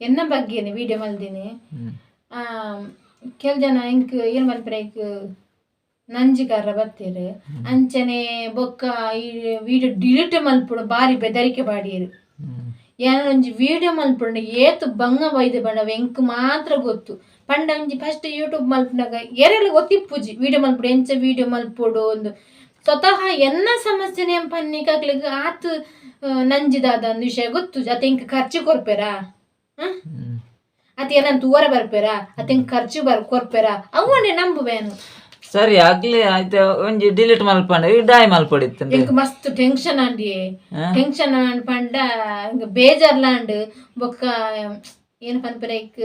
ಎನ್ನ ಬಗ್ಗೆನೆ ವಿಡಿಯೋ ಮಲ್ದಿನಿ. ಕೆಲ ಜನ ಎಂಕ್ ಏನ್ ಮಲ್ಪೆರೆ ಐಕ್ ನಂಜಿಗಾರ ಬತ್ತೆರ್. ಅಂಚನೆ ಬೊಕ್ಕ ಈ ವಿಡಿಯೋ ಡಿಲೀಟ್ ಮಲ್ಪುಡು ಬಾರಿ ಬೆದರಿಕೆ ಪಾಡಿಯೆರ್. ಯಾನ್ ಒಂಜಿ ವಿಡಿಯೋ ಮಲ್ಪುಂಡ ಏತ್ ಬಂಗ ಬೈದೆ ಪಂಡ ಅವ್ ಎಂಕ್ ಮಾತ್ರ ಗೊತ್ತು. ಪಂಡ ಒಂಜಿ ಫಸ್ಟ್ ಯೂಟ್ಯೂಬ್ ಮಲ್ಪುನಗ ಏರೆಗ್ಲ ಗೊತ್ತಿಪ್ಪುಜಿ ವಿಡಿಯೋ ಮಲ್ಪುಡು ಎಂಚ ವಿಡಿಯೋ ಮಲ್ಪೊಡು ಅಂದ್. ಸ್ವತಃ ಎನ್ನ ಸಮಸ್ಯೆನೆ ಪನ್ನಿಕ ಅಕ್ಲೆಗ್ ಆತ್ ನಂಜಿದಾದ ಅಂದ್ ವಿಷಯ ಗೊತ್ತುಜಿ. ಅತ್ ಎಂಕ್ ಖರ್ಚು ಕೊರ್ಪೆರಾ? ಅತ್ ಎನನ್ ತೂವರೆ ಬರ್ಪೆರಾ? ಅತ್ ಎಂಕ್ ಖರ್ಚು ಬರ್ ಕೊರ್ಪೆರಾ? ಅವ್ವನೆ ನಂಬುವೇನು. ಸರಿ ಆಗ್ಲಿ ಆಯ್ತು, ಒಂಜಿ ಡಿಲೀಟ್ ಮಲ್ಪಂಡ ಈ ಡಾಯ್ ಮಲ್ಪೊಡಿತ್ತುಂಡು. ಎಂಕ್ ಮಸ್ತ್ ಟೆನ್ಷನ್ ಆಂಡಿಯೇ. ಟೆನ್ಷನ್ ಆಂಡ್ ಪಂಡ ಎಂಕ್ ಬೇಜಾರ್ಲಾಂಡ್. ಬೊಕ್ಕ ಏನ್ ಪನ್ಪೆರೆ ಐಕ್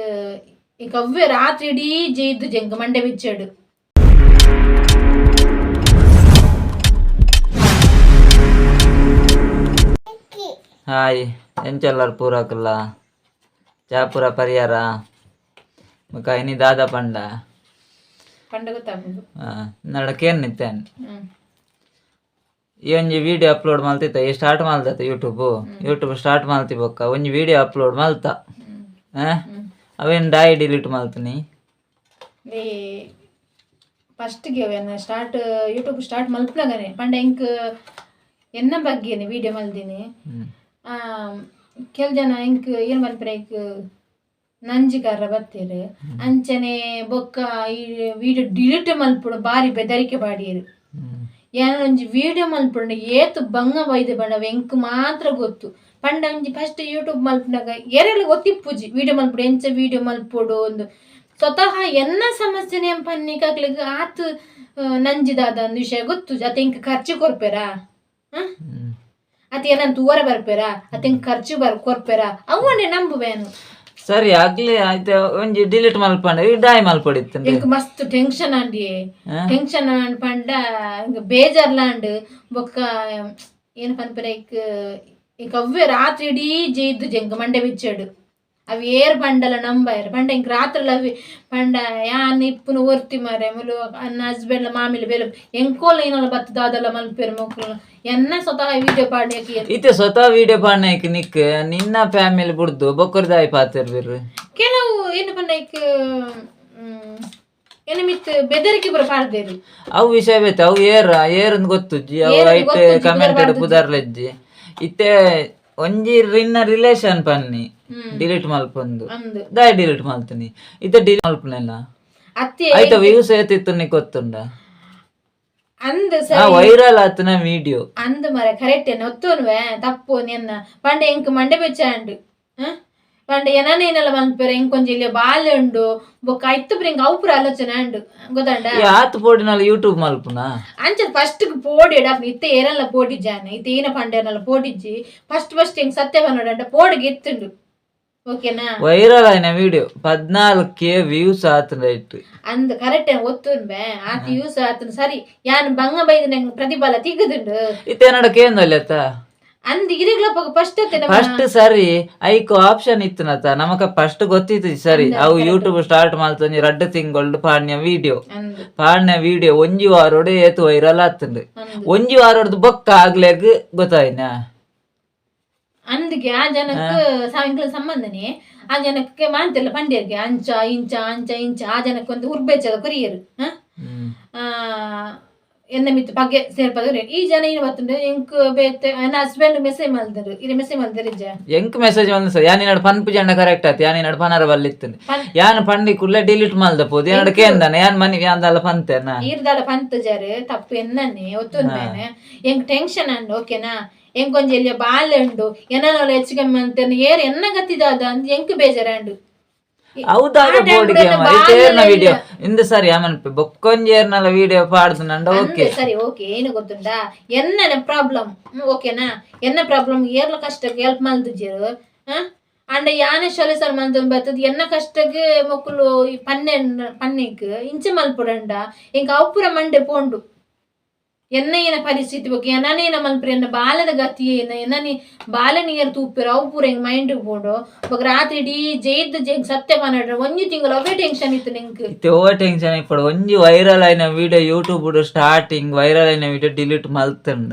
ಎಂಕ್ ಅವ್ವೆ ರಾತ್ರಿ ಇಡೀ ಜೈದುಜಿ ಎಂಕ್ ಮಂಡೆ ಬಿಚ್ಚಡ್. ಹಾಯ್, ಎಂಚೆಲ್ಲರ್ ಪೂರಕಲ್ಲ ಚಾಪುರ ಪರಿಯಾರ ಬೊಕ ಇನಿ ದಾದ ಪಂಡ ಪಂಡ ಗೊತ್ತಾಪುಂಡು. ನಡ ಕೇನ್ನಿತ್ತೇನೆ. ಈ ಒಂಜಿ ವಿಡಿಯೋ ಅಪ್ಲೋಡ್ ಮಲ್ತಿತ್ತ, ಈ ಸ್ಟಾರ್ಟ್ ಮಲ್ದತ್ತ YouTube YouTube start ಮಲ್ತಿ ಬೊಕ್ಕ ಒಂಜಿ ವಿಡಿಯೋ ಅಪ್ಲೋಡ್ ಮಲ್ತ. ಅವೇನ್ ಡಾಯ್ ಡಿಲೀಟ್ ಮಲ್ತಿನಿ? ಈ ಫಸ್ಟ್ಗೆ ಅವೇನ start YouTube start ಮಲ್ಪನಗನೆ ಪಂಡ ಎಂಕ್ ಎನ್ನ ಬಗ್ಗೆನೆ ವಿಡಿಯೋ ಮಲ್ದಿನಿ. ಕೆಲ ಜನ ಎಂಕ್ ಏನ್ ಮಲ್ಪೆರೆ ಐಕ್ ನಂಜಿಗಾರ ಬತ್ತೆರ್. ಅಂಚನೆ ಬೊಕ್ಕ ಈ ವಿಡಿಯೋ ಡಿಲೀಟ್ ಮಲ್ಪುಡು ಬಾರಿ ಬೆದರಿಕೆ ಪಾಡಿಯೆರ್. ಯಾನ್ ಒಂಜಿ ವಿಡಿಯೋ ಮಲ್ಪುಂಡ ಏತ್ ಬಂಗ ಬೈದೆ ಪಂಡ ಅವ್ ಎಂಕ್ ಮಾತ್ರ ಗೊತ್ತು. ಪಂಡ ಒಂಜಿ ಫಸ್ಟ್ ಯೂಟ್ಯೂಬ್ ಮಲ್ಪುನಗ ಏರೆಗ್ಲ ಗೊತ್ತಿಪ್ಪುಜಿ ವಿಡಿಯೋ ಮಲ್ಪುಡು ಎಂಚ ವಿಡಿಯೋ ಮಲ್ಪೊಡು ಅಂದ್. ಸ್ವತಃ ಎನ್ನ ಸಮಸ್ಯೆನೆ ಪನ್ನಿಕ ಅಕ್ಲೆಗ್ ಆತ್ ನಂಜಿದಾದ ಅಂದ್ ವಿಷಯ ಗೊತ್ತುಜಿ. ಅತ್ ಎಂಕ್ ಖರ್ಚು ಕೊರ್ಪೆರಾ? ಅತ್ ಎನನ್ ತೂವರೆ ಬರ್ಪೆರಾ? ಅತ್ ಎಂಕ್ ಖರ್ಚು ಬರ್ ಕೊರ್ಪೆರಾ? ಅವ್ವನೆ ನಂಬುವೇನು. ಸರಿ ಆಗ್ಲಿ ಆಯ್ತು, ಒಂಜಿ ಡಿಲೀಟ್ ಮಲ್ಪಂಡ ಈ ಡಾಯ್ ಮಲ್ಪೊಡಿತ್ತುಂಡು. ಎಂಕ್ ಮಸ್ತ್ ಟೆನ್ಷನ್ ಆಂಡಿಯೇ. ಟೆನ್ಷನ್ ಆಂಡ್ ಪಂಡ ಎಂಕ್ ಬೇಜಾರ್ಲಾಂಡ್. ಬೊಕ್ಕ ಏನ್ ಪನ್ಪೆರೆ ಐಕ್ ಎಂಕ್ ಅವ್ವೆ ರಾತ್ರಿ ಇಡೀ ಜೈದುಜಿ ಎಂಕ್ ಮಂಡೆ ಬಿಚ್ಚಡ್. ಅವ್ ಏರ್ ಪಂಡಲ ನಂಬಯೆರ್. ಪಂಡ ಎಂಕ್ ರಾತ್ರಿಲ ಅವೆ ಪಂಡ ಯಾನ್ ಇಪ್ಪುನ ಒರ್ತಿ ಮಾರ್ರೆ ಮುಲು ಅನ್ನ ಹಸ್ಬೆಂಡ್ಲ ಮಾಮಿಲ ಬೇಲೆ ಎಂಕೋಲ ಏನಲ ಬತ್ತ್ ದಾದಲ ಮಲ್ಪೆರ್ ಮೊಕುಲು ಎನ್ನ ಸ್ವತಃ ವಿಡಿಯೋ ಪಾಡ್ಯಕ್. ಇತ್ತೆ ಸ್ವತಃ ವಿಡಿಯೋ ಪಾಡ್ನೈಕ್ ನಿಕ್ ನಿನ್ನ ಫ್ಯಾಮಿಲಿ ಬುಡ್ದು ಬೊಕ್ಕರ್ದಾಯ್ ಪಾತೆರ್ಬಿರ್? ಕೆಲವು ಏನು ಪಂಡ ಐಕ್ ಎನ್ನ ಮಿತ್ತ್ ಬೆದರಿಕೆ ಪೂರ ಪಾಡ್ದೆರ್. ಅವು ವಿಷಯ ಬೇತೆ, ಅವು ಏರ್ ಏರಂದ್ ಗೊತ್ತುಜ್ಜಿ ಅವು. ಏರಂದ್ ಐಟ್ ಗೊತ್ತುಜ್ಜಿ, ಕಮೆಂಟ್ ಪುದರ್. ಪುದರ್ಲೆಜ್ಜಿ. ಇತ್ತೆ ಒಂಜಿ ರಿನ್ನ ರಿಲೇಷನ್ ಪನ್ನಿ ಡಿಲೀಟ್ ಮಲ್ಪೊಂದು. ಅಂದ್. ದಾಯೆ ಡಿಲೀಟ್ ಮಲ್ತಿನಿ? ಇತ್ತೆ ಡಿಲೀಟ್ ಮಲ್ಪನೆಲ್ಲ ಅತ್ತೆ. ಐತ ವ್ಯೂಸ್ ಏತಿತ್ತು ನಿಕ್ ಗೊತ್ತುಂಡ? ಅಂದ್. ಆ ಸರಿ. ವೈರಲ್ ಆತನ ವಿಡಿಯೋ. ಅಂದ್ ಮರೆ, ಕರೆಕ್ಟ್ ಎನ್ನ ಒತ್ತೊನುವೆ ತಪ್ಪು ಎನ್ನ. ಪಂಡ ಎಂಕ್ ಮಂಡೆ ಬೆಚ್ಚ ಆಂಡ್. ಪಂಡ ಎನನ ಏನೆಲ್ಲ ಮನ್ಪೆರ್, ಎಂಕ್ ಒಂಜಿ ಎಲ್ಯ ಬಾಲೆ ಉಂಡು. ಬೊಕ್ಕ ಐತ ಪೂರ ಎಂಕ್ ಅವು ಪೂರ ಆಲೋಚನೆ ಆಂಡ್ ಗೊತ್ತಾಂಡ. ಈ ಆತ್ ಪೋಡಿನಲ್ಲ ಯೂಟ್ಯೂಬ್ ಮಲ್ಪುನ? ಅಂಚ ಫಸ್ಟ್ ಪೋಡಿಡ ಇತ್ತೆ ಏರೆಲ್ಲ ಪೋಡಿಜ್ಜಾನೆ, ಇತ್ತೆ ಏನ ಪಂಡೇರ್ನಲ್ಲ ಪೋಡಿಜ್ಜಿ. ಫಸ್ಟ್ ಫಸ್ಟ್ ಎಂಕ್ ಸತ್ಯ ಪನೊಡಂಡ ಪೋಡಿಗೆ ಇತ್ತುಂಡು, ಓಕೆನಾ? ವೈರಲ್ ಆಯ್ನ ವಿಡಿಯೋ 14K views ಆತನ ಇಟ್ಟು. ಅಂದ್, ಕರೆಕ್ಟ್ ಒತ್ತುನ್ಬೆ. ಆತ ಯೂಸ್ ಆತನ ಸರಿ, ಯಾನ್ ಬಂಗ ಬೈದ ನಂಗೆ ಪ್ರತಿಫಲ ತಿಗುದುಂಡು. ಇತ್ತೆ ಏನಡ ಕೇಂದೊಲ್ಲೆತ್ತ? ಅಂದ್, ಇರಿಗ್ಲ ಫಸ್ಟ್. ಫಸ್ಟ್ ಸರಿ, ಐಕ್ ಆಪ್ಷನ್ ಇತ್ತನತ, ನಮಕ ಫಸ್ಟ್ ಗೊತ್ತಿತ್ತು ಸರಿ. ಅವು ಯೂಟ್ಯೂಬ್ ಸ್ಟಾರ್ಟ್ ಮಲ್ತೊಂಜಿ ರಡ್ಡ್ ತಿಂಗೊಳ್ಡು ಪಾಡ್ನ ವಿಡಿಯೋ. ಅಂದ್. ಪಾಡ್ನ ವಿಡಿಯೋ ಒಂಜಿ ವಾರೋಡು ಏತ್ ವೈರಲ್ ಆತುಂಡು. ಅಂದ್. ಒಂಜಿ ವಾರೋಡ್ದು ಬೊಕ್ಕ ಆಗ್ಲೆಗ್ ಗೊತ್ತಾಯ್ನ? ಅಂದ್ಗೆ ಆ ಜನಕ್ಕೆ ಸಾಯಂಕಾಲ ಸಂಬಂಧನೇ ಆ ಜನಕ್ಕೆ ಮಾಂತೆಲ್ಲ ಪಂಡ್ಯರ್ಗೆ ಅಂಚ ಇಂಚ ಅಂಚ ಇಂಚ ಆ ಜನಕ್ಕೆ ಒಂದು ಉರ್ಬೆಚ್ಚದ ಕೊರಿಯರು. ಎನ್ನ ಮಿತ್ತು ಪಗೆ ಸೇರ್ಪದ ಈ ಜನ ಏನು ಬತ್ತುಂಡು ಎಂಕ್ ಬೇತೆ ನನ್ನ ಹಸ್ಬೆಂಡ್ ಮೆಸೇಜ್ ಮಲ್ದರು, ಇರೆ ಮೆಸೇಜ್ ಮಲ್ದರು ಇಜ್ಜ? ಎಂಕ್ ಮೆಸೇಜ್ ಬಂದ ಸರ್, ಯಾನ್ ನಿನ್ನಡ ಪನ್ಪು ಜನ ಕರೆಕ್ಟ್ ಆತು, ಯಾನ್ ನಿನ್ನಡ ಪನರ ಬಲ್ಲಿತ್ತುಂಡು. ಯಾನ್ ಪಂಡಿ ಕುಲ್ಲ ಡಿಲೀಟ್ ಮಲ್ದ ಪೋದು ಯಾನಡ ಕೇಂದನ, ಯಾನ್ ಮನಿ ಯಾನ್ ದಾಲ ಪಂತೇನ? ಈರ್ದಾಲ ಪಂತಜಾರು, ತಪ್ಪು ಎನ್ನನ್ನೇ ಒತ್ತೊಂದು ಬೇನೆ. ಎಂಕ್ ಟೆನ್ಷನ್ ಅಂಡ್, ಓಕೆನಾ? ಎಂಕ್ ಒಂಜಿ ಎಲ್ಯ ಬಾಲೆ ಉಂಡು. ಎನ್ನನೋಲ ಹೆಚ್ಚು ಕಮ್ಮಿ ಅಂತೇನೆ ಏರ್ ಎನ್ನ ಗತಿದಾದ ಅಂದ್ ಎಂಕ್ ಬೇಜಾರಾಂಡು. ಹೌದಾದ ಆ time ಬೋರ್ಡ್ಗೆ ಡು ಏರ್ನ ಬಾಲೆಲ ವಿಡಿಯೋ ಇಂದು ಸರಿ ಆಮನ್ ಬೊಕ್ಕೊಂಜಿ ಏರ್ನಲ ವಿಡಿಯೋ ಪಾಡ್ದು ಓಕೆ. ಅಂದೆ ಸರಿ ಓಕೆ. ಏನು ಗೊತ್ತುಂಟಾ, ಎನ್ನನೆ ಪ್ರಾಬ್ಲಮ್, ಓಕೆನಾ? ಎನ್ನ ಪ್ರಾಬ್ಲಮ್ ಏರ್ಲ ಕಷ್ಟಕ್ಕೆ ಹೆಲ್ಪ್ ಮಲ್ದುಜೆರು. ಅಂಡ ಯಾನೆ ಸೊಲ್ಯೂಷನ್ ಮಲ್ತೊಂದು ಬರ್ತದೆ ಎನ್ನ ಕಷ್ಟಕ್ಕೆ ಮೊಕುಲು ಈ ಪನ್ನೆ ಪನ್ನೆಕ್ ಇಂಚ ಮಲ್ಪುರಂಡ ಎಂಕ್ ಅವು ಪೂರ ಮಂಡೆ ಪೋಂಡು. ಎನ್ನ ಏನ ಪರಿಸ್ಥಿತಿ ಬೊಕ್ಕ ಎನ್ನನೇನ ಮಲ್ಪುರ, ಎನ್ನ ಬಾಲೆದ ಗತಿ ಏನ, ಎನ್ನನಿ ಬಾಲೆನ ಏರ್ ತೂಪೆರ್, ಅವು ಪೂರ ಎಂಕ್ ಮೈಂಡ್ ಪೋಂಡು. ಬೊಕ್ಕ ರಾತ್ರಿ ಇಡೀ ಜೈದ್ ಜೆಂಗ್ ಸತ್ಯ ಪನಡ್ರೆ ಒಂಜಿ ತಿಂಗಳು ಅವೇ ಟೆನ್ಷನ್ ಇತ್ತು ಎಂಕ್. ಇತ್ತೆ ಓ ಟೆನ್ಷನ್ ಇಪ್ಪಡು, ಒಂಜಿ ವೈರಲ್ ಆಯಿನ video YouTube starting viral ಆಯಿನ ವಿಡಿಯೋ ಡಿಲೀಟ್ ಮಲ್ತಂಡ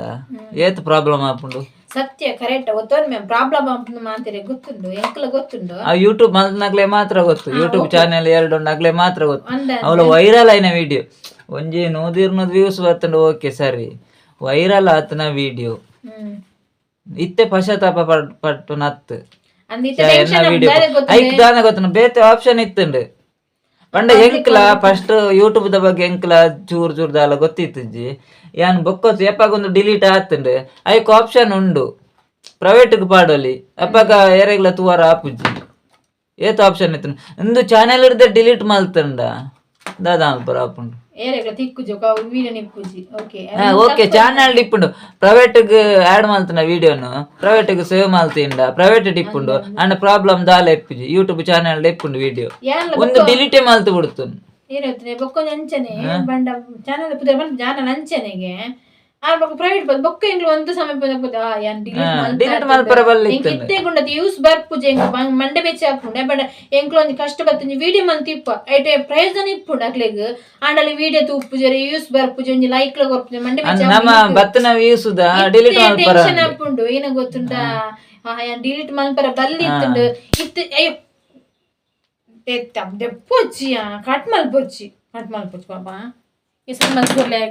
ಏತ್ ಪ್ರಾಬ್ಲಮ್ ಆಪುಂಡು? ಸತ್ಯ ಕರೆಕ್ಟ್ ಒತ್ತೊಂದು ಪ್ರಾಬ್ಲಮ್ ಮಾತಿರೆ ಗೊತ್ತುಂಡು, ಎಂಕಲ ಗೊತ್ತುಂಡು. ಆ ಯೂಟ್ಯೂಬ್ ಮಲ್ತನಾಗ್ಲೆ ಮಾತ್ರ ಗೊತ್ತು, ಯೂಟ್ಯೂಬ್ ಚಾನೆಲ್ ಎರಡು ಉಂಡಾಗ್ಲೆ ಮಾತ್ರ ಗೊತ್ತು. ಅಂದ ಅವಳು ವೈರಲ್ ಆಯ್ನ ವಿಡಿಯೋ ಒಂಜಿ 100-200 ವ್ಯೂಸ್ ಬರ್ತುಂಡು, ಓಕೆ ಸರಿ, ವೈರಲ್ ಆತನ ವಿಡಿಯೋ. ಇತ್ತೆ ಪಶ್ಚಾತ್ತಾಪ ಪಟ್ಟು ನತ್ತು. ಅಂದ್ ಇತ್ತೆ ಎನ್ನ ಟೆನ್ಷನ್ ವಿಡಿಯೋ ಗೊತ್ತು. ಐಕ್ ದಾನ ಗೊತ್ತು, ಬೇತೆ ಆಪ್ಷನ್ ಇತ್ತುಂಡು. ಪಂಡ ಎಂಕ್ಲ first YouTube the ಬಗ್ಗೆ ಎಂಕ್ಲ ಚೂರ್ ಚೂರ್ ದಾಲ ಗೊತ್ತಿತ್ತುಜ್ಜಿ. ಯಾನ್ ಬೊಕ್ಕೊತ್ತು ಎಪ್ಪಾಗ ಒಂದು ಡಿಲೀಟ್ ಆತುಂಡು, ಐಕ್ ಆಪ್ಷನ್ ಉಂಡು ಪ್ರೈವೇಟ್ ಪಾಡೊಲಿ, ಅಪ್ಪಾಗ ಎರೆಗ್ಲ ತೂವರ ಆಪುಜ್ಜಿ. ಏತ್ ಆಪ್ಷನ್ ಇತ್ತು ಇಂದು ಚಾನೆಲ್ ಹಿಡ್ದೆ ಡಿಲೀಟ್ ಮಲ್ತುಂಡ ದಾದ ಮಲ್ಪರ ಆಪುಂಡು. ಏರೆಗ್ಲ ತಿಕ್ಕುಜಿ ವೀಡಿಯೋ ನಿಪ್ಪುಜಿ, okay. Okay, channel ಇಪ್ಪುಂಡು, private add ಮಲ್ತುಂಡ ವಿಡಿಯೋನು private save ಮಲ್ತಿಂಡ private ಇಪ್ಪುಂಡು. And problem ದಾಲ ಇಪ್ಪುಜಿ, ಯೂಟ್ಯೂಬ್ ಚಾನೆಲ್ ಇಪ್ಪುಂಡು ವಿಡಿಯೋ. ಯಾನ್ಲ ಒಂದು ಡಿಲೀಟೇ ಮಲ್ತು ಬಿಡ್ತು. ಏನಾಯ್ತು, ಬೊಕ್ಕೊಂಜಿ ಅಂಚನೆ ಬಂಡ ಚಾನಲ್ ಪುದರ್ ಬಂದ್ ಚಾನಲ್ ಅಂಚನೆಗೆ ಆ ಬೊಕ್ಕ ಪ್ರೈವೇಟ್ ಬಂದ್ ಬೊಕ್ಕ ಎಂಗ್ಲು ಒಂದು ಸಮಯ ಬಂದ ಆ ಯಾನ್ ಡಿಲೀಟ್ ಡಿಲೀಟ್ ಮಲ್ಪರ ಬಲ್ಲಿ. ಎಂಕ್ ಇತ್ತೆ ಗುಂಡದ ಯೂಸ್ ಬರ್ಪುಜಿ, ಎಂಕ್ ಮಂಡೆ ಬೆಚ್ಚ ಆಪುಂಡು. ಬಟ್ ಎಂಕ್ಲು ಒಂಜಿ ಕಷ್ಟ ಬತ್ತೊಂಜಿ ವಿಡಿಯೋ ಮಂತ್ ಇಪ್ಪ ಐಟೆ ಪ್ರಯೋಜನ ಇಪ್ಪುಂಡು ಅಕ್ಲೆಗ್. ಆಂಡಲಿ ವಿಡಿಯೋ ತೂಪುಜರಿ, ಯೂಸ್ ಬರ್ಪುಜಿ, ಒಂಜಿ ಲೈಕ್ ಲ ಕೊರ್ಪುಜಿ, ಮಂಡೆ ಬೆಚ್ಚ. ನಮ್ಮ ಬತ್ತನ ವ್ಯೂಸುದ ಡಿಲೀಟ್ ಮಲ್ಪರ. ಟೆನ್ಷನ್ ಆಪುಂಡು. ಏನ ಗೊತ್ತುಂಡ, ಯಾನ್ ಡಿಲೀಟ್ ಮಲ್ಪರ ಬಲ್ಲಿ ಇತ್ತುಂಡು ಇತ್ತೆ. ಅಯ್ಯೋ, ದೆಪ್ಪೊಚ್ಚಿ ಕಟ್ ಮಲ್ಪೊಚ್ಚಿ, ಕಟ್ ಮಲ್ಪೊಚ್ಚಿ ಪಾಪ. ಈ ಸಲ ಮಲ್ಪೊರ್ಲೆ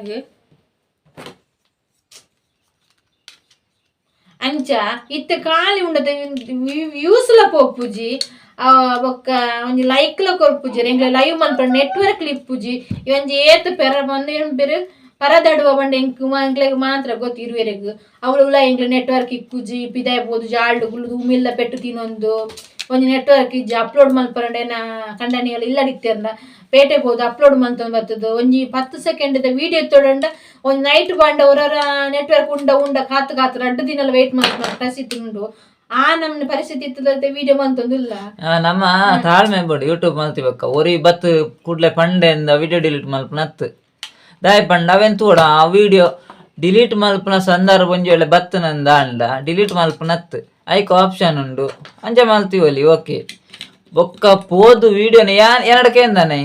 ಅಂಚ ಇತ್ತೆ ಖಾಲಿ ಉಂಡದ ವ್ಯೂಸ್ಲ ಪೋಪುಜಿ, ಬೊಕ್ಕ ಒಂಜಿ ಲೈಕ್ಲ ಕೊರ್ಪುಜಿ, ಎಂಕ್ಲೆ ಲೈವ್ ಮಲ್ಪಡ ನೆಟ್ವರ್ಕ್ ಇಪ್ಪುಜಿ. ಒಂಜಿ ಏತ್ ಪೆರ ಬಂದು ಏನ್ ಪೆರು ಪರದಡುವ ಬಂಡ ಎಂಕ್ ಎಂಕ್ಲೆಗ್ ಮಾತ್ರ ಗೊತ್ತು ಇರುವೆರೆಗ್. ಅವಳು ಉಲ ಎಂಕ್ಲೆ ನೆಟ್ವರ್ಕ್ ಇಪ್ಪುಜಿ, ಪಿದಾಯ್ ಪೋದು ಜಾಲ್ಡು ಗುಲ್ದು ಉಮಿಲ್ಲ ಪೆಟ್ಟು ತಿನ್ನೊಂದು. ಒಂಜಿ ನೆಟ್ವರ್ಕ್ ಇಜ್ಜಿ, ಅಪ್ಲೋಡ್ ಮಲ್ಪರಂಡ ಏನ ಕಂಡನಿಗಳು ಇಲ್ಲಡಿತ್ತೇರ್ನ ಪೇಟೆ ಪೋದು ಅಪ್ಲೋಡ್ ಮಲ್ತೊಂದು ಬರ್ತದೆ. ಒಂಜಿ 10 ಸೆಕೆಂಡ್ ವಿಡಿಯೋ ತೊಡಂಡ ಒಂಜಿ ನೈಟ್ ಬಂಡ ಹೊರರ ನೆಟ್ವರ್ಕ್ ಉಂಡ ಉಂಡ ಕಾತು ಕಾತು ರಡ್ಡು ದಿನ ವೇಟ್ ಮಲ್ಪುನ ಪರಿಸ್ಥಿತಿ ಉಂಡು. ಆ ನಮ್ನ ಪರಿಸ್ಥಿತಿ ಇತ್ತದ ವಿಡಿಯೋ ಮಂತೊಂದಿಲ್ಲ. ನಮ್ಮ ತಾಳ್ಮೆ ಬೋಡು. ಯೂಟ್ಯೂಬ್ ಮಲ್ತಿಬಕ್ಕ ಒರಿ ಬತ್ತು ಕೂಡ್ಲೆ ಪಂಡೆಂದ ವಿಡಿಯೋ ಡಿಲೀಟ್ ಮಲ್ಪನತ್ತು ದಾಯ್ ಪಂಡ ಅವೆನ್ ತೂಡ ಆ ವಿಡಿಯೋ ಡಿಲೀಟ್ ಮಲ್ಪನ ಸಂದರ್ಭ ಒಂಜಿ ವೇಳೆ ಬತ್ತನಂದ ಅಂಡ ಡಿಲೀಟ್ ಮಲ್ಪನತ್ತು ಐಕ್ ಆಪ್ಷನ್ ಉಂಡು, ಅಂಚ ಮಲ್ತೀವಲ್ಲಿ ಓಕೆ. ಬೊಕ್ಕ ಪೋದು ವಿಡಿಯೋನ ಯಾನ್ ಎನ್ನಡ ಕೇಂದಾನೆ,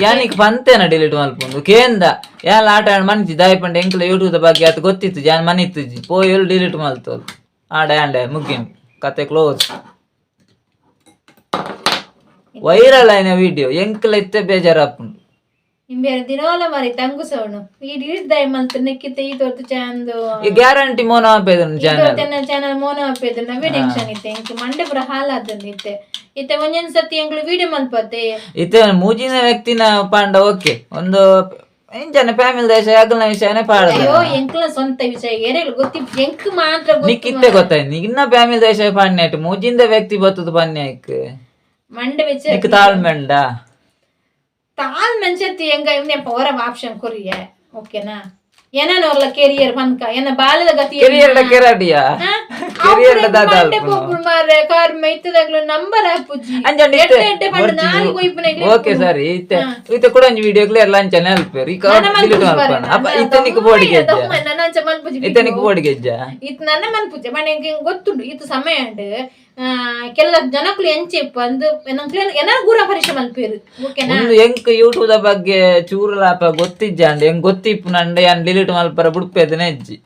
ಯಾನಿಕ್ ಪಂತೇನ ಡಿಲೀಟ್ ಮಲ್ಪುಂಡು ಕೇಂದ. ಯಾನ್ ಆಟ ಆಡ್ ಮನಿತಿ ದಾಯ್ ಪಂಡ ಎಂಕ್ಲ ಯೂಟ್ಯೂಬ್ ಬಗ್ಗೆ ಆತ ಗೊತ್ತಿತ್ತು. ಜಾನ್ ಮನಿತ್ತುಜಿ ಪೋಯೊಲು ಡಿಲೀಟ್ ಮಲ್ತೋಲು ಆಡ ಆಂಡೆ ಮುಗ್ಗಿನ ಕತೆ ಕ್ಲೋಸ್. ವೈರಲ್ ಆಯ್ನ ವಿಡಿಯೋ ಎಂಕ್ಲ ಇತ್ತೆ ಬೇಜಾರಾಪುಂಡು. ಇಂಬೇರ ದಿನೋಲ ಮರಿ ತಂಗು ಸವಣು ಈ ಡಿಲೀಟ್ ದಾಯ ಮಲ್ತು ನೆಕ್ಕಿತ್ತೆ ಈ ತೋರ್ತು ಚಾಂದು. ಈ ಗ್ಯಾರಂಟಿ ಮೋನ ಆಪೇದನ್ ಚಾನಲ್. ಚಾನಲ್ ಮೋನ ಆಪೇದು ನವೇ ಟೆನ್ಷನ್ ಇತ್ತೆ. ಎಂಕ್ ಮಂಡೆ ಪುರ ಹಾಲಾತಂದು ಇತ್ತೆ. ಇತ್ತೆ ಒಂಜೊಂದ್ ಸತಿ ಎಂಕ್ಲು ವಿಡಿಯೋ ಮಲ್ಪತ್ತೆ. ಇತ್ತೆ ಮೂಜಿನ ವ್ಯಕ್ತಿನ ಪಾಂಡ ಓಕೆ, ಒಂದು ಇಂಚನೆ ಫ್ಯಾಮಿಲಿ ದೇಶ ಅಗಲ್ನ ವಿಷಯನೇ ಪಾಡದ. ಅಯ್ಯೋ, ಎಂಕ್ಲ ಸ್ವಂತ ವಿಷಯ ಏರೆಗ್ಲ ಗೊತ್ತಿ, ಎಂಕ್ ಮಾತ್ರ ಗೊತ್ತು. ನಿಕ್ ಇತ್ತೆ ಗೊತ್ತಾಯ್ತು, ಇನ್ನ ಫ್ಯಾಮಿಲಿ ದೇಶ ಪಾಣ್ಯ ಮೂಜಿಂದ ವ್ಯಕ್ತಿ ಬತ್ತದ ಪನ್ಯಾಕ್. ಮಂಡೆ ಬೆಚ್ಚ. ನಿಕ್ ತಾಳ್ಮೆಂಡ. ತಾಳ್ ಮನ್ಸತ್ತಿ ಎಂಗ ಇವ್ನೆ ಪವರ ಆಪ್ಷನ್ ಕೊರಿಯ, ಓಕೆನಾ? ಏನಾನ ಅವ್ರಲ್ಲ ಕೆರಿಯರ್ ಪನ್ಕ ಏನ ಬಾಲದ ಗತಿ. ಕೆರಿಯರ್ ಕೆರಾಟಿಯಾ ಕೆರಿಯರ್ ದಾದ. ಮಂಡೆ ಪೋಪುಡು ಮಾರ್ರೆ, ಕಾರ್ ಇತ್ತದಾಗ್ಲು ನಂಬರ್ ಆಪುಜಿ. ಅಂಚಂಡ ಎಡ್ಡೆ ಎಡ್ಡೆ ಪಂಡ ನಾಯಿ ಕೊಯ್ಪುನೆಗ್ಲೆ. ಓಕೆ ಸರಿ, ಇತ್ತೆ ಇತ್ತೆ ಕೂಡ ಒಂಜಿ ವಿಡಿಯೋ ಕ್ಲಿಯರ್ ಲಂಚನೆ ಅಲ್ಪೇರು ಈ ಡಿಲೀಟ್ ಮಲ್ಪನ ಅಪ್ಪ. ಇತ್ತೆ ನಿಕ್ ಬೋರ್ಡ್ ಗೆಜ್ಜ. ನನ್ನ ಅಂಚ ಮಲ್ಪುಜಿ. ಇತ್ತೆ ನಿಕ್ ಬೋರ್ಡ್ ಗೆಜ್ಜ. ಇತ್ತು ನನ್ನ ಮನ್ಪುಜೆ ಮನೆ ಎಂಕ್ ಗೊತ್ತುಂಡು. ಇತ್ತು ಸಮಯ ಉಂಡು. ಕೆಲ ಜನಕುಲು ಎಂಚೆಪ್ಪ ಅಂದು ಎನ ಗುರ ಪರೀಕ್ಷೆ ಮಲ್ಪೇರು, ಓಕೆನಾ? ಒಂದು ಎಂಕ್ ಯೂಟ್ಯೂಬ್ the ಬಗ್ಗೆ ಚೂರು ಲಾಪ ಗೊತ್ತಿಜ್ಜಾಂಡ್, ಎಂಕ್ ಗೊತ್ತಿಪ್ಪು ನಂಡ ಯಾನ್ ಡಿಲೀಟ್ ಮಲ್ಪರ ಬುಡ್ಪೇದನೆ ಅಜ್ಜಿ.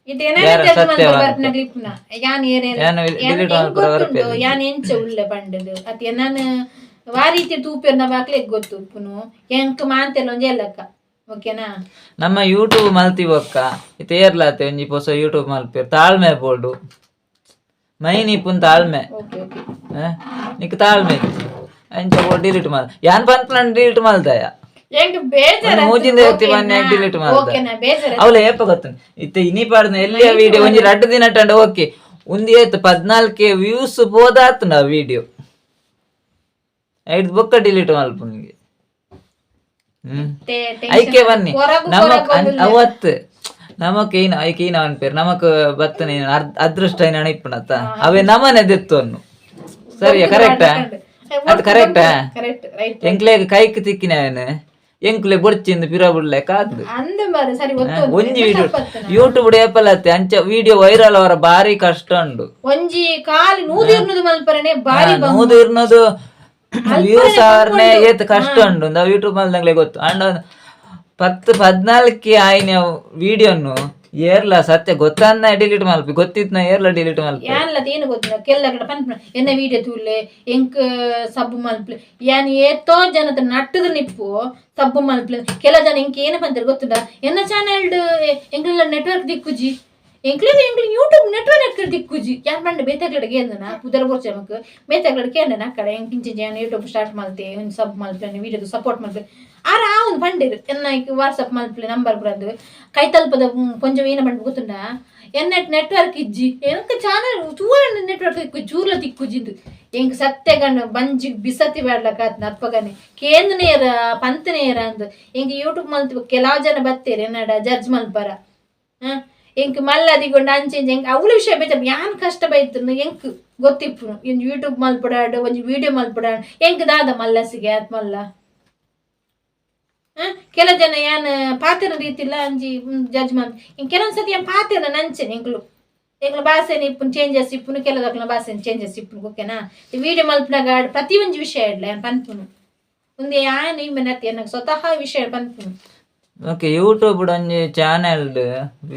ಇತ್ತು ಏನ ಯಾರ ಸತ್ಯವಂತ. ಬರ್ಪುನ ಯಾನ್ ಏನೇನು ಯಾನ್ ಡಿಲೀಟ್ ಮಲ್ಪರ ಗೊತ್ತುಂಡು ಯಾನ್ ಎಂಚ ಉಳ್ಳೆ ಪಂಡದು ಅತ್ ನಾನು ವಾ ರೀತಿ ತೂಪೇರ್ ಬಾಕ್ಲೆಗ್ ಗೊತ್ತು ಉಪ್ಪುನು. ಎಂಕ್ ಮಾಂತೆಲ್ಲ ಒಂಜಿ ಎಲ್ಲಕ್ಕ, ಓಕೆನಾ? ನಮ್ಮ ಯೂಟ್ಯೂಬ್ ಮಲ್ತಿ ಬೊಕ್ಕ ಇತ್ತೆ ಏರ್ಲಾತೆ ಒಂಜಿ ಪೊಸ ಯೂಟ್ಯೂಬ್ ಮಲ್ಪೇರ್ ತಾಳ್ಮೆ ಬೋಡು, ಮೈನ್ ಇಪ್ಪುನ್ ತಾಳ್ಮೆ. ಓಕೆ ಓಕೆ ಆ? ನಿಕ್ ತಾಳ್ಮೆ ಇಜ್ಜಿ. ಅಂಚ ಡಿಲೀಟ್ ಮಲ್ ಯಾನ್ ಪನ್ಪುನಂಡ ಡಿಲೀಟ್ ಮಲ್ದಾಯ. ಎಂಕ್ ಬೇಜಾರ್. ಒಂದು ಮೂಜಿಂದ ವ್ಯಕ್ತಿ ಬನ್ನಿ ಡಿಲೀಟ್ ಮಲ್ದ. ಓಕೆನಾ, ಬೇಜಾರ್. ಅವಳ ಏಪ ಗೊತ್ತುಂಡು, ಇತ್ತೆ ಇನಿ ಪಾಡ್ದ ಎಲ್ಲಿಯ ವಿಡಿಯೋ ಒಂಜಿ ರಡ್ಡು ದಿನ ಟಂಡ ಓಕೆ, ಒಂದು ಏತ್ 14 ವ್ಯೂಸ್ ಪೋದಾತುಂಡ ಆ ವಿಡಿಯೋ ಐದು ಬೊಕ್ಕ ಡಿಲೀಟ್ ಮಲ್ಪುನಿಗೆ. ಐಕೆ ಬನ್ನಿ ಕೊರಗು ನಮಕ್ ಅವತ್ತು ನಮಕ್ ಏನ ಐಕೆ ಏನ ಅನ್ಪೇರು ನಮಕ್ ಬತ್ತನೆ ಅದೃಷ್ಟ ಏನ ಇಪ್ಪುನತ್ತ ಅವೇ ನಮನೆ ದೆತ್ತೊನ್ನು. ಸರಿಯಾ? ಕರೆಕ್ಟಾ? ಅದು ಕರೆಕ್ಟಾ? Correct, right. ಎಂಕ್ಲೆಗ್ ಕೈಕ್ ತಿಕ್ಕಿನ ಎಂಕ್ಲೆ ಬೊಡ್ಚಿಂದ ಪಿರ ಬುಡ್ಲೆ ಕಾದು. ಅಂದ ಮಾರ್ರೆ, ಸರಿ ಒತ್ತು. ಒಂಜಿ ವಿಡಿಯೋ ಯೂಟ್ಯೂಬ್ ಏಪಲತ್ತೆ ಅಂಚ ವಿಡಿಯೋ ವೈರಲ್ ಅವರ ಬಾರಿ ಕಷ್ಟ ಉಂಡು. ಒಂಜಿ ಕಾಲಿ 100 200 ಮಲ್ಪರನೆ ಬಾರಿ. 100 200 ವ್ಯೂಸ್ ಅವರ್ನೆ ಏತ್ ಕಷ್ಟ ಉಂಡು ನಾವು ಯೂಟ್ಯೂಬ್ ಮಲ್ದಂಗ್ಲೆ ಗೊತ್ತು. ಅಂಡ 10 14 ಆಯ್ನ ವಿಡಿಯೋನು ಏರ್ಲ ಸತ್ಯ ಗೊತ್ತನ್ನ ಡಿಲೀಟ್ ಮಲ್ಪಿ ಗೊತ್ತಿತ್ನ ಏರ್ಲ ಡಿಲೀಟ್ ಮಲ್ಪಿ. ಯಾನ್ಲ ಏನು ಗೊತ್ತಿಲ್ಲ ಕೆಲ್ಲ ಕಡೆ ಪನ್ಪುನ ಎನ್ನ ವೀಡಿಯೋ ತೂಲೆ ಎಂಕ್ ಸಬ್ಬು ಮಲ್ಪ್ಲೆ. ಯಾನ್ ಏತೋ ಜನತ ನಟ್ಟದ ನಿಪ್ಪು ಸಬ್ಬು ಮಲ್ಪ್ಲೆ. ಕೆಲ ಜನ ಎಂಕ್ ಏನು ಪಂತಾರೆ ಗೊತ್ತುಂಡ? ಎನ್ನ ಚಾನೆಲ್ ಎಂಕ್ಲೆಲ್ಲ ನೆಟ್ವರ್ಕ್ ದಿಕ್ಕುಜಿ, ಎಂಕ್ಲೆ ಎಂಕ್ಲೆ ಯೂಟ್ಯೂಬ್ ನೆಟ್ವರ್ಕ್ ದಿಕ್ಕುಜಿ. ಯಾನ್ ಪಂಡ ಬೇತೆ ಕಡೆ ಕೇಂದನ ಪುದರ್ ಬೋರ್ಚೆ ನಮಕ್ ಬೇತೆ ಕಡೆ ಕೇಂದನ ಕಡೆ ಎಂಕ್ ಇಂಚ ಯಾನ್ ಯೂಟ್ಯೂಬ್ ಸ್ಟಾರ್ಟ್ ಮಲ್ತೆ, ಒಂಜಿ ಸಬ್ ಮಲ್ಪೆ, ವೀಡಿಯೋದು ಸಪೋರ್ಟ್ ಮಲ್ಪೆ. ಆರ ಆ ಒಂದು ಪಂಡೇರು ಎನ್ನ ವಾಟ್ಸಪ್ ಮಲ್ಪಲೆ ನಂಬರ್ ಬರೋದು ಕೈತಲ್ಪದ ಕೊಂಚ ಏನ ಪಂಡ ಗೊತ್ತುಂಡ? ಎನ್ನ ನೆಟ್ವರ್ಕ್ ಇಜ್ಜಿ, ಎಂಕ್ ಚಾನಲ್ ತೂರ ನೆಟ್ವರ್ಕ್ ತಿಕ್ಕು ಚೂರ್ಲ ತಿಕ್ಕುಜಿಂದು. ಎಂಕ್ ಸತ್ಯ ಗಂಡ ಬಂಜಿ ಬಿಸತಿ ಬೇಡ್ಲಕ ಆತ್ನ ಅಪ್ಪಗನೆ ಕೇಂದ್ರ ನೇರ ಪಂತ ನೇರ ಅಂದ್. ಎಂಕ್ ಯೂಟ್ಯೂಬ್ ಮಲ್ತ್ ಕೆಲವು ಜನ ಬತ್ತೇರು ಎನ್ನಡ ಜಡ್ಜ್ ಮಲ್ಪರ. ಎಂಕ್ ಮಲ್ಲದಿಗೊಂಡು ಅಂಚೆ ಇಂಚೆ ಎಂಕ್ ಅವ್ಲ ವಿಷಯ ಬೇಜಾರ್. ಯಾನ್ ಕಷ್ಟ ಬೈತನು ಎಂಕ್ ಗೊತ್ತಿಪ್ಪುನು. ಒಂಜಿ ಯೂಟ್ಯೂಬ್ ಮಲ್ಪಡಾಡು, ಒಂಜಿ ವಿಡಿಯೋ ಮಲ್ಪಡಾಡು, ಎಂಕ್ ದಾದ ಮಲ್ಲಸಿಗೆ ಆತ್ ಮಲ್ಲ. ಕೆಲ ಜನ ಯಾನ್ ಪಾತೆರ ರೀತಿಲ್ಲ ಅಂಜಿ ಜಡ್ಜ್ ಮಲ್. ಕೆಲವೊಂದ್ ಸತಿ ಯಾನ್ ಪಾತೆರ ನಂಚೆನೆ ಎಂಕ್ಲು ಎಂಕ್ಲ ಭಾಷೆನ ಇಪ್ಪುನು ಚೇಂಜಸ್ ಇಪ್ಪುನು, ಕೆಲದಕ್ಲ ಭಾಷೆನ ಚೇಂಜಸ್ ಇಪ್ಪುನು, ಓಕೆನಾ? ವಿಡಿಯೋ ಮಲ್ಪುನಾಗ ಪ್ರತಿ ಒಂಜಿ ವಿಷಯ ಇಡ್ಲ ಯಾನ್ ಪನ್ಪುನು. ಉಂದು ಯಾನ್ ಇಮ್ಮನತ್ತಿ ಎನ್ನಗ್ ಸ್ವತಃ ವಿಷಯ ಪನ್ಪುನು. ಓಕೆ, ಯೂಟ್ಯೂಬ್ ಒಂಜಿ channel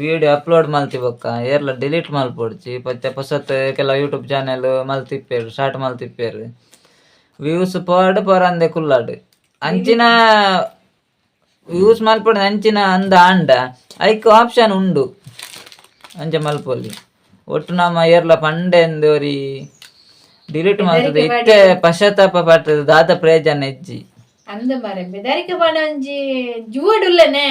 video upload ಮಲ್ತಿ ಬೊಕ್ಕ ಏರ್ಲ ಡಿಲೀಟ್ ಮಲ್ಪೊಡ್ಚಿ. ಪತ್ತೆ ಪೊಸತ್ ಕೆಲವು ಯೂಟ್ಯೂಬ್ ಚಾನೆಲ್ ಮಲ್ತಿಪ್ಪೇರು, ಸ್ಟಾರ್ಟ್ ಮಲ್ತಿಪ್ಪೇರು, ವ್ಯೂಸ್ ಪೋಡ್ ಪೋರಂದೆ ಕುಲ್ಲಾಡ್. ಅಂಚಿನ ಯೂಸ್ ಮಲ್ಪೊಡು ಅಂಚಿನ ಅಂದ ಆಂಡ ಐಕ್ ಆಪ್ಷನ್ ಉಂಡು, ಅಂಚ ಮಲ್ಪೊಲಿ. ಒಟ್ಟು ನಮ್ಮ ಏರ್ಲ ಪಂಡೆಂದು ಒರಿ ಡಿಲೀಟ್ ಮಲ್ತದೆ ಇತ್ತೆ ಪಶ್ಚಾತ್ತಾಪ ಪಟ್ಟದ ದಾದ ಪ್ರಯೋಜನ ಇಜ್ಜಿ. ಅಂದ ಮಾರೆ ಬೆದರಿಕೆ ಪಾಡ ಒಂಜಿ ಜುವಡುಲ್ಲನೆ.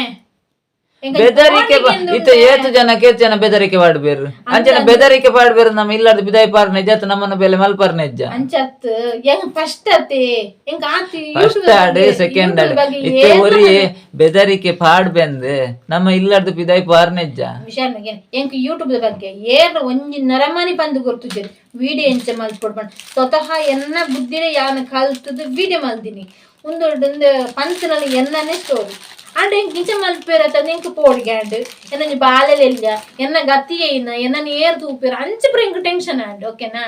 ಬೆದರಿಕೆ ಇತ್ತೆ ಏತು ಜನ ಕೇತು ಜನ ಬೆದರಿಕೆ ಪಾಡ್ಬೇರು. ಅಂಚನ ಬೆದರಿಕೆ ಪಾಡ್ಬೇರು ನಮ್ಮ ಇಲ್ಲಾರ್ದ ಬಿದಾಯಿ ಪಾರ್ ನಿಜ, ನಮ್ಮನ್ನ ಬೆಲೆ ಮಲ್ಪಾರ್ ನಿಜ. ಅಂಚತ್ ಎಂಗ್ ಫಸ್ಟ್ ಅತ್ತೆ ಎಂಕ್ ಆತಿ. ಫಸ್ಟ್ ಆಡ್ ಸೆಕೆಂಡ್ ಆಡ್ ಇತ್ತೆ ಒರಿ ಬೆದರಿಕೆ ಪಾಡ್ಬೆಂದ್ ನಮ್ಮ ಇಲ್ಲಾರ್ದ ಬಿದಾಯಿ ಪಾರ್ ನಿಜ. ವಿಷಯ ಎಂಕ್ ಯೂಟ್ಯೂಬ್ ಬಗ್ಗೆ ಏರ್ ಒಂಜಿ ನರಮಾನಿ ಪಂದು ಗೊತ್ತುಜೆರ್ ವಿಡಿಯೋ ಎಂಚ ಮಲ್ಪೊಡು ಪಂಡ. ಸ್ವತಃ ಎನ್ನ ಬುದ್ಧಿನೇ ಯಾನ್ ಕಲ್ತದ್ದು ವಿಡಿಯೋ ಮಲ್ದಿನಿ. ಉಂದು ಉಂದು ಪಂತಿನಲ್ಲಿ ಎನ್ನನೇ ಸ್ಟೋರಿ ಆಂಡ ಎಂಕ್ ಇಂಚ ಮಲ್ಪೇರ ತಂದು ಎಂಕ್ ಪೋಡಿಗೆ ಆಂಡ್ ಎನ್ನೊಂಜಿ ಬಾಲೆಲೆಲ್ಲ ಎನ್ನ ಗತಿಯೇ ಇನ್ನ ಎನ್ನನ್ ಏರ್ ತೂಪೇರ ಅಂಚ ಪೂರ ಎಂಕ್ ಟೆನ್ಷನ್ ಆಂಡ್, ಓಕೆನಾ?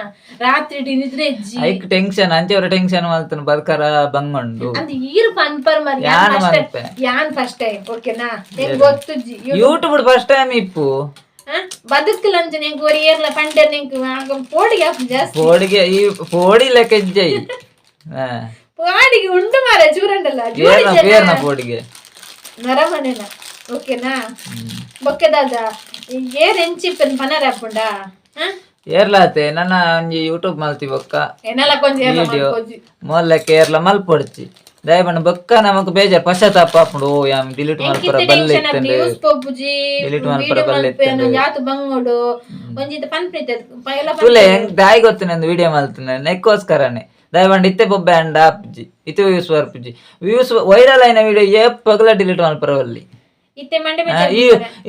ರಾತ್ರಿ ಇಡೀ ನಿದ್ರೆ ಇಜ್ಜಿ. ಐಕ್ ಟೆನ್ಷನ್ ಅಂಚೆವರ ಟೆನ್ಷನ್ ಮಲ್ತನ ಬಲ್ಕರ ಬಂಗುಂಡು. ಅಂದ್ ಈರ್ ಪನ್ಪರ್ ಮರಿ. ಯಾನ್ ಮಲ್ಪೆ. ಯಾನ್ ಫಸ್ಟ್ ಟೈಮ್, ಓಕೆನಾ? ಎಂಕ್ ಗೊತ್ತುಜ್ಜಿ. YouTube first time ಇಪ್ಪು. ಬದುಕುಲಂಚನೆ ಎಂಕ್ ಒರಿ ಏರ್ಲ ಪಂಡೆರ್ ಎಂಕ್ ಪೋಡಿಗೆ ಆಪುಂಡು ಜಾಸ್ತಿ. ಪೋಡಿಗೆ ಈ ಪೋಡಿ ಲೆಕ್ಕ ಇಜ್ಜೈ. ಹಾ. ಪೋಡಿಗೆ ಉಂಡು ಮಾರೆ ಚೂರಂಡಲ್ಲ. ಏರ್ನ ಪೇರ್ನ ಪೋಡಿಗೆ. ನರಮನೆನ, ಓಕೆನಾ? ಬೊಕ್ಕೆ ದಾದ ಏರ್ ಎಂಚಿಪ್ಪನ್ ಪನರ ಆಪುಂಡಾ? ಏರ್ಲಾತೆ ನನ್ನ ಒಂಜಿ ಯೂಟ್ಯೂಬ್ ಮಲ್ತಿ ಬೊಕ್ಕ ಎನ್ನಲ ಕೊಂಚ ಏರ್ಲ ವಿಡಿಯೋ ಮಲ್ಪೊಜಿ. ಮೊಲ್ಲಕ್ಕೆ ಏರ್ಲ ಮಲ್ಪೊಡ್ಚಿ. ದಯಪಂಡ ಬೊಕ್ಕ ನಮಕ್ ಬೇಜಾರ್ ಪಶ್ಚಾತ್ತಾಪ ಆಪುಂಡು, ಓ ಯಾನ್ ಡಿಲೀಟ್ ಮಲ್ಪರ ಬಲ್ಲೆ ಇತ್ತಂಡು. ನ್ಯೂಸ್ ಪೋಪುಜಿ. ಡಿಲೀಟ್ ಮಲ್ಪರ ವಿಡಿಯೋ ಬಲ್ಲೆ ಮಲ್ಪೇನು ಇತ್ತಂಡು. ಯಾತು ಬಂಗೋಡು ಒಂಜಿತ ಪನ್ಪಿತ್ತೆ ಪೈಲ. ತುಲೆ ಎಂಕ್ ದಾಯಿ ಗೊತ್ತಿನ ವಿಡಿಯೋ ಮಲ್ತಿನ ನೆಕ್ಕೋಸ್ಕರನೇ. ದಯಪಂಡ ಇತ್ತೆ ಬೊಬ್ಬೆ ಅಂಡ ಆಪುಜಿ, ಇತ್ತೆ ವ್ಯೂಸ್ ಬರ್ಪುಜಿ. ವ್ಯೂಸ್ ವೈರಲ್ ಆಯಿನ ವಿಡಿಯೋ ಏಪಗಲ ಡಿಲೀಟ್ ಮಲ್ಪರ ಬಲ್ಲಿ. ಇತ್ತೆ ಮಂಡೆ. ಈ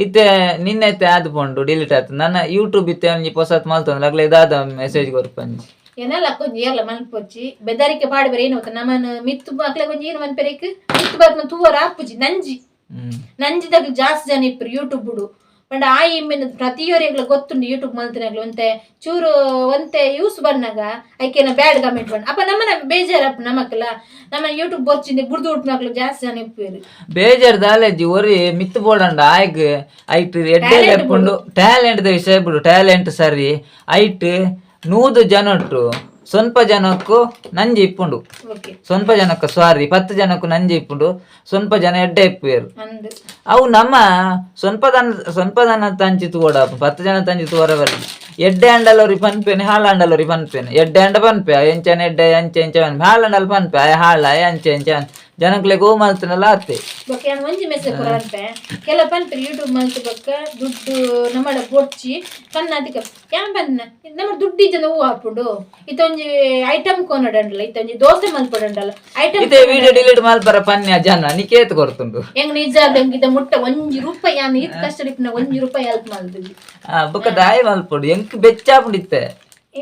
ಇತ್ತೆ ನಿನ್ನೆ ಇತ್ತೆ ಆದ್ ಪೋಂಡು ಡಿಲೀಟ್ ಆತು. ನನ್ನ ಯೂಟ್ಯೂಬ್ ಇತ್ತೆ ಒಂಜಿ ಪೊಸತ್ ಮಲ್ತೊಂದು ಅಗ್ಲೆ ದಾದ ಮೆಸೇಜ್ ಕೊರ್ಪಂಜಿ. ಎನ್ನಲ ಕೊಂಚ ಏರ್ಲ ಮಲ್ಪೊಚ್ಚಿ. ಬೆದರಿಕೆ ಪಾಡ್ಬೆರೆ ಏನು ಗೊತ್ತಾ? ನಮನ್ ಮಿತ್ತು ಅಕ್ಲೆ ಕೊಂಚ ಏನು ಮನ್ಪೆರೆಕ್ ಮಿತ್ತು ಬತ್ನ ತೂವರ ಆಪುಜಿ ನಂಜಿ. ನಂಜಿದಾಗ ಜಾಸ್ತಿ ಜನ ಇಪ್ಪರು ಯೂಟ್ಯೂಬ್ ಬುಡು ಪಂಡ ಆ ಇಮ್ಮಿನ ಪ್ರತಿಯೊರಿಗ್ಲ ಗೊತ್ತುಂಡು. ಯೂಟ್ಯೂಬ್ ಮಲ್ತಿನಾಗ್ಲು ಒಂತೆ ಚೂರು ಒಂತೆ ಯೂಸ್ ಬಂದಾಗ ಐಕೆನ ಬ್ಯಾಡ್ ಕಮೆಂಟ್ ಬಂಡ ಅಪ್ಪ ನಮ್ಮನ ಬೇಜಾರಪ್ಪ. ನಮಕ್ಲ ನಮ್ಮ ಯೂಟ್ಯೂಬ್ ಬೊರ್ಚಿಂದ ಬುಡ್ದು ಉಟ್ನಾಗ್ಲು ಜಾಸ್ತಿ ಜನ ಇಪ್ಪುವೆರು. ಬೇಜಾರ್ ದಾಲೇಜಿ. ಒರಿ ಮಿತ್ತು ಬೋಡಂಡ ಆಯ್ಗ್ ಐಟ್ ಎಡ್ಡೆ ಲೆಪ್ಪುಂಡು. ಟ್ಯಾಲೆಂಟ್ the ವಿಷಯ ಬಿಡು, ಟ್ಯಾಲೆಂಟ್ ಸರಿ. ಐಟ್ 100 ಜನೊಟ್ಟು ಸ್ವಲ್ಪ ಜನಕ್ಕೂ ನಂಜಿ ಇಪ್ಪುಂಡು. ಓಕೆ. ಸ್ವಲ್ಪ ಜನಕ್ಕೆ, ಸಾರಿ, 10 ಜನಕ್ಕೂ ನಂಜಿ ಇಪ್ಪುಂಡು, ಸ್ವಲ್ಪ ಜನ ಎಡ್ಡೆ ಇಪ್ಪುವೆರು. ಅಂದ್. ಅವು ನಮ್ಮ ಸ್ವಲ್ಪ ದನ ಸ್ವಲ್ಪ ದನ ತಂಚಿ ತೂವಡ, 10 ಜನ ತಂಚಿ ತೂವರ ಬರಲಿ. ಎಡ್ಡೆ ಅಂಡಲೋರಿ ಪನ್ಪೇನೆ, ಹಾಳ ಅಂಡಲೋರಿ ಪನ್ಪೇನೆ. ಎಡ್ಡೆ ಅಂಡ ಪನ್ಪೆ ಎಂಚನ ಎಡ್ಡೆ ಅಂಚೆ ಎಂಚ ಪನ್ಪೆ, ಹಾಳಂಡಲ್ ಪನ್ಪೆ ಆಯ ಹಾಳ ಅಂಚೆ ಎಂಚ. ಜನಕ್ಲೆ ಗೋ ಮಲ್ತನಲ್ಲ ಆತೆ. ಬೊಕ್ಕ ಯಾನ್ ಒಂಜಿ ಮೆಸೇಜ್ ಕೊರ ಅನ್ಪೆ. ಕೆಲ ಪನ್ಪೆರ್ ಯೂಟ್ಯೂಬ್ ಮಲ್ತ್ ಬೊಕ್ಕ ದುಡ್ಡು ನಮ್ಮಡ ಬೊಡ್ಚಿ ಪನ್ನ. ಅದಕ್ಕೆ ಯಾನ್ ಪನ್ನ, ನಮ್ಮ ದುಡ್ಡು ಇಜ್ಜಂದ ಹೂ ಆಪುಂಡು. ಇತ್ತೊಂಜಿ ಐಟಮ್ ಕೊನಡಂಡಲ, ಇತ್ತೊಂಜಿ ದೋಸೆ ಮಲ್ಪಡಂಡಲ ಐಟಮ್. ಇತ್ತೆ ವಿಡಿಯೋ ಡಿಲೀಟ್ ಮಲ್ಪರ ಪನ್ಯ ಜನ ನಿಕೇತ್ ಕೊರ್ತುಂಡು. ಹೆಂಗ್ ನಿಜ ಎಂಗ್ ಇದ ಮುಟ್ಟ 1 ರೂಪಾಯಿ ಯಾನ್ ಈತ್ ಕಷ್ಟ ಇಪ್ಪುನ 1 ರೂಪಾಯಿ ಹೆಲ್ಪ್ ಮಲ್ತುಜಿ. ಆ ಬೊಕ್ಕ ದಾಯಿ ಮಲ್ಪೊಡು, ಎಂಕ್ ಬೆಚ್ಚಾಪುಂಡು ಇತ್ತೆ.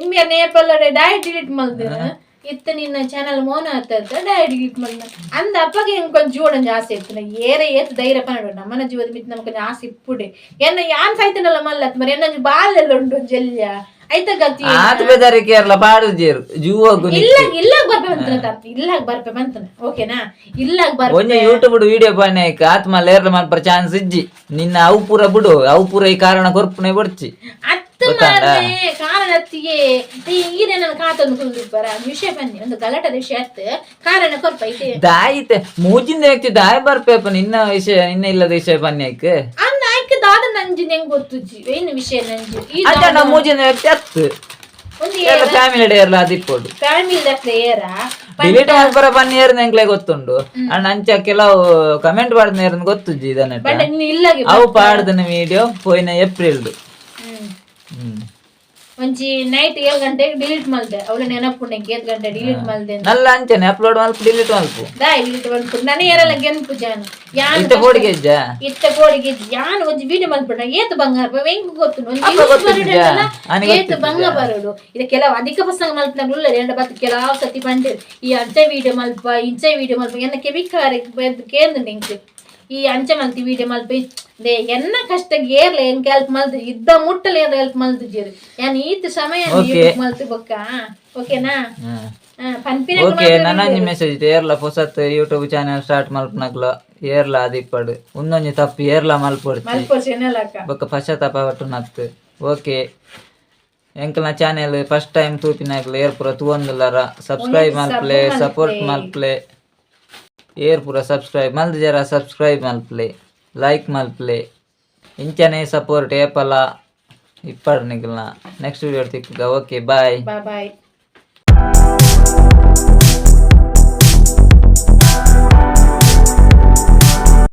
ಇಂಬಿಯ ನೇಪಲ್ಲಡೆ ಡಾಯ್ ಡಿಲೀಟ್ ಮಲ್ದಿನ. ಇತ್ತ ನಿನ್ನ ಚಾನಲ್ ಮೋನ ಆತ ಡಾಯ್ ಡಿಲೀಟ್ ಮಲ್ದಿನ ಅಂದ. ಅಪ್ಪಗೆ ಹೆಂಗ್ ಕೊಂಚ ಜೀವನ ಆಸೆ ಇತ್ತು. ಏರ ಏತ್ ಧೈರ್ಯ ಪನಡು ನಮ್ಮನ ಜೀವದ ಮಿತ್ ನಮಕ್ ಆಸೆ ಇಪ್ಪುಡೆ. ಎನ್ನ ಯಾನ್ ಸೈತನಲ್ಲ ಮಲ್ಲತ್ ಮರೆ ಎನ್ನ ಬಾಲೆಲ್ಲ ಉಂಡು ಜಲ್ಯ ಐತ ಗತಿ. ಆತ್ ಬೆದರಿಕೆ ಇರ್ಲ ಪಾಡುಜೇರು ಜೂವಗು. ಇಲ್ಲ, ಇಲ್ಲಾಗ ಬರ್ಪೆ ಬಂತನ ತಪ್ಪು, ಇಲ್ಲಾಗ ಬರ್ಪೆ ಬಂತನ, ಓಕೆನಾ? ಇಲ್ಲಾಗ ಬರ್ಪೆ. ಒಂಜಿ ಯೂಟ್ಯೂಬ್ ವಿಡಿಯೋ ಪಾನೆ ಆತ್ಮ ಲೇರ್ಲ ಮಲ್ಪರ ಚಾನ್ಸ್ ಇಜ್ಜಿ ನಿನ್ನ. ಅವು ಪೂರ ಬಿಡು, ಅವು ಪೂರ ಈ ಕಾರಣ ಕೊರ್ಪುನೆ ಬಡ್ಚಿ. ಅತ್ತ ಮಾರ್ರೆ, ಕಾರಣ ಅತ್ತಿಗೆ ಈರೆ ನನ್ನ ಕಾತೊಂದು ಕುಂದಿಪ್ಪರ ವಿಷಯ ಬನ್ನಿ, ಒಂದು ಗಲಾಟದ ವಿಷಯ ಅತ್ತು, ಕಾರಣ ಕೊರ್ಪ ಐತೆ. ದಾಯಿತೆ ಮೂಜಿಂದ ವ್ಯಕ್ತಿ ದಾಯಿ ಬರ್ಪೇಪ ನಿನ್ನ ವಿಷಯ, ನಿನ್ನ ಇಲ್ಲದ ವಿಷಯ ಬನ್ನಿ. ಅನ್ನ ಆಯ್ಕೆ ದಾದ ನಂಜಿ ನೆಂಗ್ ಗೊತ್ತುಜ್ಜಿ ಏನು ವಿಷಯ ನಂಜಿ ಈ. ಅಜ್ಜ ನಮ್ಮ ಮೂಜಿನ ವ್ಯಕ್ತಿ ಅತ್ತು. ಒಂದು ಎಲ್ಲ ಫ್ಯಾಮಿಲಿ ಡೇ ಎಲ್ಲ ಅದಿಪ್ಪೋಡು. ಫ್ಯಾಮಿಲಿ ದಕ್ಲೆ ಏರ. ಡಿಲೀಟ್ ಮಲ್ಪರ ಬನ್ನಿ ಏರ್ನ ಎಂಕ್ಲೆ ಗೊತ್ತುಂಡು ಅಣ್ಣ. ಅಂಚ ಕೆಲವು ಕಮೆಂಟ್ ಪಾಡ್ದ ಏರ್ನ ಗೊತ್ತುಜ್ಜಿ ಇದನ್ನ. ಬಟ್ ನೀನು ಇಲ್ಲಾಗೆ ಅವು ಪಾಡ್ದನ ವಿಡಿಯೋ ಪೋಯಿನ ಏಪ್ರಿಲ್. ಹ್ಮ್ ಒಂಜಿ ನೈಟ್ 7 ಗಂಟೆಗೆ ಡಿಲೀಟ್ ಮಲ್ದೆ. ಅವಳ ನೆನಪು ನಂಗೆ, 7 ಗಂಟೆ ಡಿಲೀಟ್ ಮಲ್ದೆ ಅಂತ. ನಲ್ಲ ಅಂಚನೆ ಅಪ್ಲೋಡ್ ಮಲ್ಪ, ಡಿಲೀಟ್ ಮಲ್ಪು. ದಾಯ್ ಡಿಲೀಟ್ ಮಲ್ಪು? ನನಗೆ ಏರೆಲ್ಲ ಗೆನ್ಪು ಜಾನು ಯಾನ್. ಇತ್ತೆ ಬೋಡಿಗೆ ಇಜ್ಜಾ? ಇತ್ತ ಗೋಡಿಗೆ ಯಾನ್ ಒಂಜಿ ವಿಡಿಯೋ ಮಲ್ಪಡ ಏತ್ ಬಂಗಾರ ಎಂಕ್ ಗೊತ್ತು ಒಂಜಿ ಅಪ್ಪ use ಗೊತ್ತಿದ್ಯಾ? ಬರಡಲ್ಲ, ಆನಿಗೆ ಏತ್ ಬಂಗ ಬರೋಡು. ಇದು ಕೆಲವು ಅಧಿಕ ಪ್ರಸಂಗ ಮಲ್ಪನಾಗ ಎರಡು ಬತ್ತು ಕೆಲವು ಸತಿ ಪಂಡೇರು, ಈ ಅಂಚ ವಿಡಿಯೋ ಮಲ್ಪ, ಇಂಚ ವಿಡಿಯೋ ಮಲ್ಪ. ಎನ್ನ ಕೆಬಿಕಾರೆ ಕೇಂದ್ರ ಎಂಕ್ ಈ ಅಂಚ ಮಲ್ತಿ ವಿಡಿಯೋ ಮಲ್ಪ they. ಎನ್ನ ಕಷ್ಟ ಏರ್ಲ ಎಂಕ್ ಹೆಲ್ಪ್ ಮಲ್ದು ಇದ್ದ ಮುಟ್ಟಲ ಏರ್ ಹೆಲ್ಪ್ ಮಲ್ತಿದ್ದೀರಿ. ಯಾನ್ ಈತ ಸಮಯ ಮಲ್ತು ಬೊಕ್ಕ, ಓಕೆನಾ? ಪನ್ಪಿನ. ಓಕೆ, ನನೊಂಜಿ ಮೆಸೇಜ್. ಏರ್ಲ ಪೊಸತ್ YouTube channel start ಮಲ್ಪನಕ್ಲ ಏರ್ಲ ಅದಿಪ್ಪಡು, ಉಂದೊಂಜಿ ತಪ್ಪು ಏರ್ಲ ಮಲ್ಪೊಡ್ಚಿ. ಮಲ್ಪೊರ್ಚಿ ಎನ್ನಲಕ್ಕ. ಬೊಕ್ಕ ಪಶ್ಚಾತ್ತಾಪ ಪಟ್ಟುನತ್ತು. ಓಕೆ, ಎಂಕಲ್ನ channel first time ತೂಪಿನಾಕ್ಲ ಏರ್ ಪೂರ ತೂವೊಂದುಲ್ಲರ ಸಬ್ಸ್ಕ್ರೈಬ್ ಮಲ್ಪಲೆ, ಸಪೋರ್ಟ್ ಮಲ್ಪಲೆ. ಏರ್ ಪೂರ ಸಬ್ಸ್ಕ್ರೈಬ್ ಮಲ್ದು ಜರ ಸಬ್ಸ್ಕ್ರೈಬ್ ಮಲ್ಪಲೆ, ಲೈಕ್ ಮಲ್ಪಲೆ. ಇಂಚನೆ ಸಪೋರ್ಟ್ ಏಪಲ ಇಪ್ಪಡ್ ನಿಕಲ್ನ. ನೆಕ್ಸ್ಟ್ ವಿಡಿಯೋ ತಿಕ್ಕುಗ. Okay, bye. Bye boy.